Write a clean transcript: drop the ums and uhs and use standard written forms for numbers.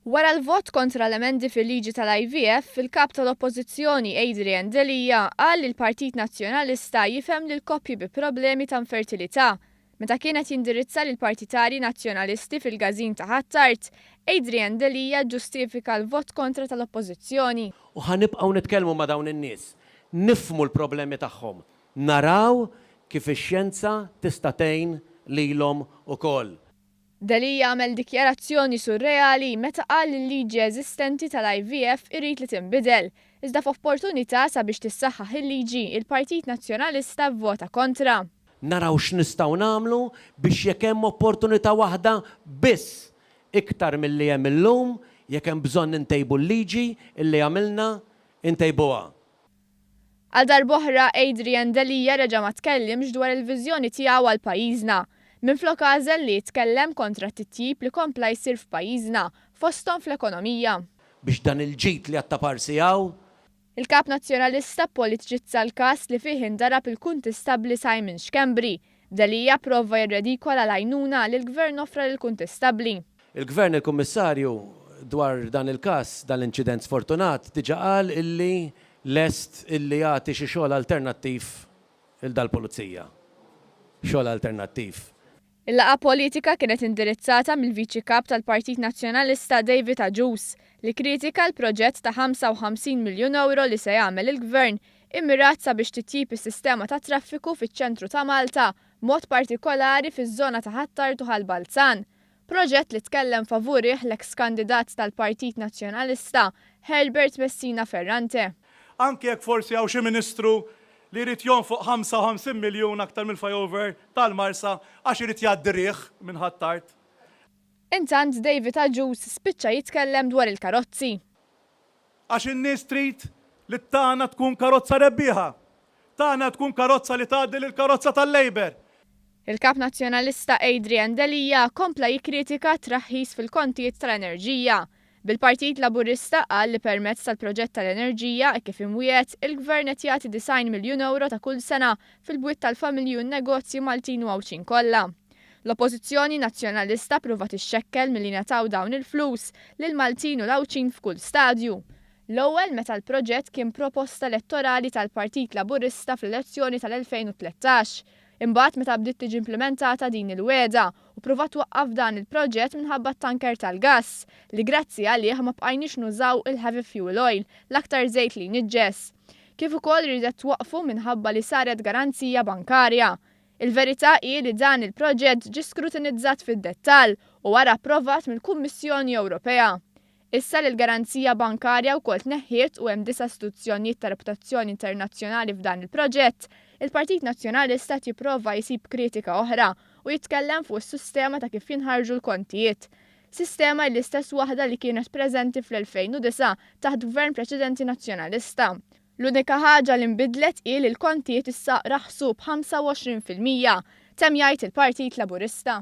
Wara l-vot kontra l-emendi fil-liġi tal-IVF, il-Kap tal-Oppożizzjoni Adrian Delia qal li l-Partit Nazzjonalista jifhem lill-koppji bi problemi ta' infertilità. Meta kien qed jindirizza lill-partitarji Nazzjonalisti fil-Każin ta' Ħ'Attard, Adrian Delia ġġustifika l-vot kontra tal-Oppożizzjoni. U ħa nibqgħu nitkellmu ma' dawn in-nies, nifhmu l-problemi tagħhom, naraw kif ix-xjenza tista' tgħin lilhom ukoll. Delia għamel dikjarazzjoni surreali meta qal li l-liġi eżistenti tal-IVF irid li tinbidel, iżda f'opportunità sabiex tissaħħaħ il-liġi, il-Partit Nazzjonalista vvota kontra. Naraw x'nistgħu nagħmlu biex jekk hemm opportunità waħda biss iktar milli hemm illum, jekk hemm bżonn intejbu l-liġi illi għamilna, intejbuha. Għal darb'oħra Adrian Delia reġa' ma tkellimx dwar il-viżjoni tiegħu għal pajjiżna. Minflok għażel li jitkellem kontra t-titjib li kompla jsir f'pajjiżna, fosthom fl-ekonomija. Biex dan il-ġid li għat-taparsi hawn. Il-Kap Nazzjonalista ppolitiċizza l-każ li fih indarab il-Kuntistabbli Simon Schembri. Delia pprova jirredikola l-għajnuna li l-Gvern offra lill-kuntistabbli. Il-Gvern, il-Kummissarju, dwar dan il-każ, dan l-inċident sfortunat, diġa qal illi lest illi jagħti xi xogħol alternattiv 'il dal-pulizija. Xogħol alternattiv. Il-laqgħa politika kienet indirizzata mill-Viċi Kap tal-Partit Nazzjonalista David Agius, li kkritika l-proġett ta' 55 miljun ewro li se jagħmel il-Gvern immirat sabiex titjib is-sistema tat-traffiku fiċ-ċentru ta' Malta, b'mod partikolari fiż-żona ta' Ħ'Attard u Ħal Balzan. Proġett li tkellem favurih l-eks kandidat tal-Partit Nazzjonalista, Herbert Messina Ferrante. Anki jekk forsi hawn xi Ministru li jrid jonfoq 55 miljun aktar mill-flyover tal-Marsa għax irid jgħaddi riħ minn Ħ'Attard. Intant David Agius spiċċa jitkellem dwar il-karozzi. Għax in-nies trid li tagħna tkun karozza rebbieħa. Tagħna tkun karozza li tgħaddi lill-karozza tal-Labour. Il-Kap Nazzjonalista Adrian Delia kompla jikkritika t-traħħis fil-kontijiet tal-enerġija. Bil-Partit Laburista qal li permezz tal-proġett tal-enerġija, hekk kif imwiegħed, il-Gvern qed jagħti 90 miljun ewro ta' kull sena fil-bwiet tal-familji u n-negozji Maltin u Għawdxin kollha. L-Oppożizzjoni Nazzjonalista ppruvat ixxekkel milli jingħataw dawn il-flus lill-Maltin u l-Għawdxin f'kull stadju. L-ewwel meta l-proġett kien proposta elettorali tal-Partit Laburista fl-elezzjoni tal-2013. Imbagħad meta bdiet tiġi implimentata din il-wegħda u ppruvat twaqqaf dan il-proġett minħabba t-tanker tal-gass, li grazzi għalih ma bqajniex nużaw il-heavy fuel oil, l-aktar żejt li jniġġes. Kif ukoll riedet twaqqfu minħabba li saret garanzija bankarja. Il-verità hi li dan il-proġett ġie skrutinizzat fid-dettall u wara approvat mill-Kummissjoni Ewropea. Issa li l-garanzija bankarja wkoll tneħħiet u hemm disa' istituzzjonijiet ta' reputazzjoni internazzjonali f'dan il-proġett, il-Partit Nazzjonalista qed jipprova jsib kritika oħra u jitkellem fuq is-sistema ta' kif jinħarġu l-kontijiet. Sistema hi l-istess waħda li kienet preżenti fl-2009 taħt Gvern preċedenti Nazzjonalista. L-unika ħaġa li nbidlet hi li l-kontijiet issa raħsu b'25%, temm jgħid il-Partit Laburista.